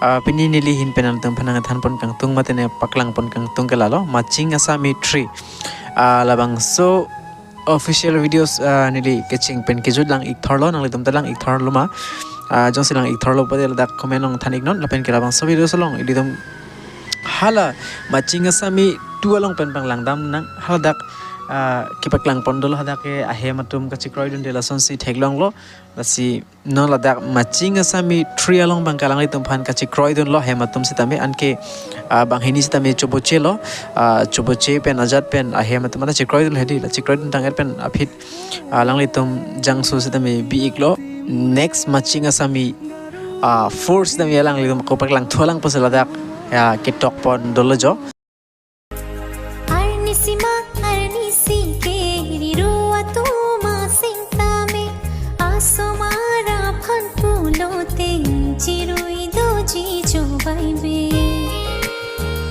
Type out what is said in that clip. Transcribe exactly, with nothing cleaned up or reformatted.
Ah, pini neli ahin pen nangtum aphan nangthanpon kangtung mate ne paklangpon kangtung ke lalo, Maching Asami three. Ah, labangso official videos, ah, neli kecheng pen kejut lang-ik thorlo, nanglitum ta lang-ik thorlo ma. Ah, jongsi lang-ik thorlo pulote ladak comment along than-iknon, lapen ke labangso videos along ilitum hala Maching Asami two along pen panglangdam nang, haladak, ah, kepaklangpon dolo, hadak ke ahem atum kachekroidunde lasonsi theklonglo. Lasi non ladak Maching Asami three along abang ke alanglitum aphan kachekroidunlo ahem atum sitame, anke, ah, banghini sitame chobochelo, ah, choboche pen ajat pen ahem atum anta chekroidun hedi, la chekroidun tang-et pen aphi, ah, alanglitum jangso sitame bi-iklo. Next Maching Asami, ah, four sitame alanglitum ako paklangthu lang pusi ladak, ya, ketokpon dolo jo. Arnisi ma, arnisi ke, riru atum asing tame, asomar aphan pulote chirui doji jo bai be.